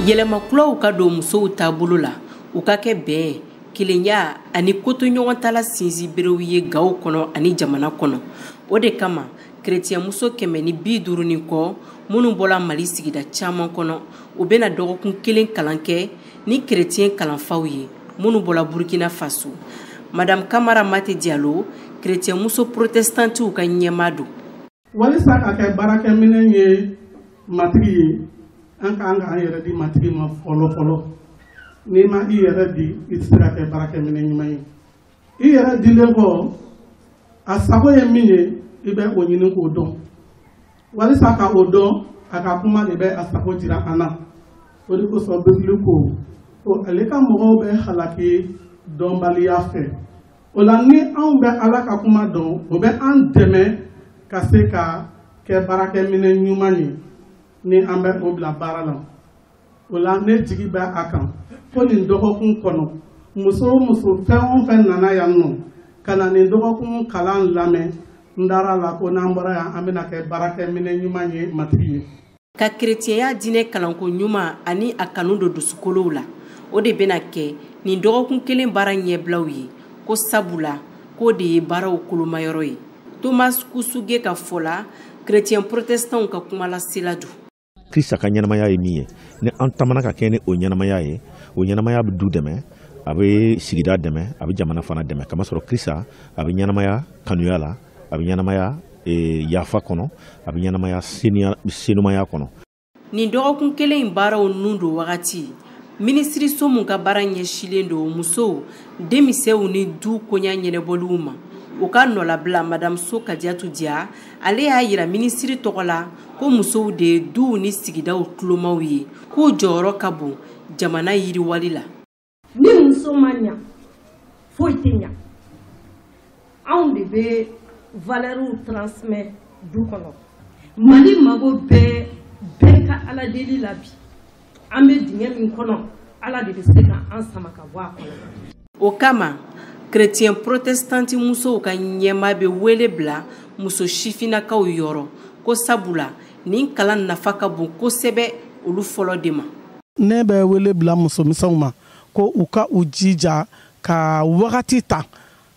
Yɛlɛmakulaw ka don musow taabolo la, u ka kɛ bɛn, kelenya ani kotoɲɔgɔntala sinsinberew ye gaw kɔnɔ ani jamana kɔnɔ. O de kama kerecɛnmuso 150 ni kɔ minnu bɔra Mali sigida caman kɔnɔ, u bɛna dɔgɔkun kelen kalan kɛ ni kerecɛn kalanfaw ye minnu bɔra Burkina Faso. Madame Kamara Mate Diallo, kerecɛnmuso protestantiw ka ɲɛmaa don. Walisa ka kɛ baarakɛminɛn ye Matigi ye, an ka kan k'an yɛrɛ di Matigi ma fɔlɔ fɔlɔ. N'i ma i yɛrɛ di, i tɛ se ka kɛ baarakɛminɛn ɲuman ye. I yɛrɛ dilen kɔ, a sago ye min ye, i bɛ o ɲini k'o dɔn. Walisa ka o dɔn, a ka kuma de bɛ a sago jira an na. O de kosɔn Bibulu ko ale ka mɔgɔw bɛ halaki dɔnbaliya fɛ. O la, ni anw bɛ Ala ka kuma dɔn, o bɛ an dɛmɛ ka se ka kɛ baarakɛminɛn ɲuman ye ni an bɛ o bila baara la. O la, ne jigi bɛ a kan ko nin dɔgɔkun kɔnɔ, muso o muso, fɛn o fɛn nana yan nɔ ka na nin dɔgɔkun kalan lamɛn, n dara la ko n'an bɔra yan, an bɛna kɛ baarakɛminɛn ɲuman ye Matigi ye. Ka kerecɛnya diinɛ kalanko ɲuman ani a kanu don dusukolow la, o de bɛna kɛ nin dɔgɔkun kelen baara ɲɛbilaw ye, ko sabula k'o de ye baaraw kolomayɔrɔ ye. Thomas Kusuge ka fɔ la, kerecɛn protestantw ka kumalasela don. Krista ka ɲɛnamaya ye min ye, ni an tamana ka kɛ ni o ɲɛnamaya ye, o ɲɛnamaya bɛ du dɛmɛ, a bɛ sigida dɛmɛ, a bɛ jamana fana dɛmɛ. Kamasɔrɔ Krista a bɛ ɲɛnamaya kanuya la, a bɛ ɲɛnamaya yafa kɔnɔ, a bɛ ɲɛnamaya senumaya kɔnɔ. Nin dɔgɔkun kelen in baaraw nun don wagati, minisiriso mun ka baara ɲɛsilen don musow, denmisɛnw ni du koɲa ɲɛnabɔliw ma, u ka nɔlabila Madame So Kadiatou Dia, ale y'a yira minisiri tɔgɔ la ko musow de ye duw ni sigidaw tulomaw ye, k'u jɔyɔrɔ ka bon jamana yiriwali la. Ni muso ma ɲa, foyi tɛ ɲa. Anw de bɛ valeurs transmet du kɔnɔ. Mali mago bɛɛ bɛɛ ka Ala deli la bi. An bɛ dingɛ min kɔnɔ, Ala de bɛ se ka an sama ka bɔ a kɔnɔ. O kama kerecɛn protestanti musow ka ɲɛmaa bɛ wele bila muso sifinnakaw yɔrɔ, ko sabula nin kalan nafa ka bon kosɛbɛ olu fɔlɔ de ma. Ne bɛ wele bila musomisɛnw ma ko u ka u jija ka wagati ta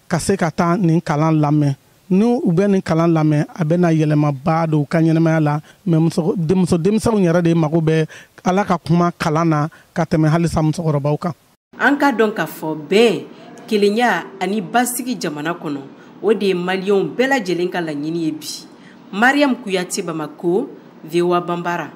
ka se ka taa nin kalan lamɛn. Ni u bɛ nin kalan lamɛn, a bɛ na yɛlɛmaba don u ka ɲɛnamaya la. Mɛ muso denmisɛnw yɛrɛ de mago bɛ Ala ka kuma kalan na ka tɛmɛ halisa musokɔrɔbaw kan. An ka dɔn k'a fɔ bɛn, kelenya ani basigi jamana kɔnɔ, o de ye maliyɛnw bɛɛ lajɛlen ka laɲini ye bi. Mariam Kuyate, Bamako, VOA Banbara.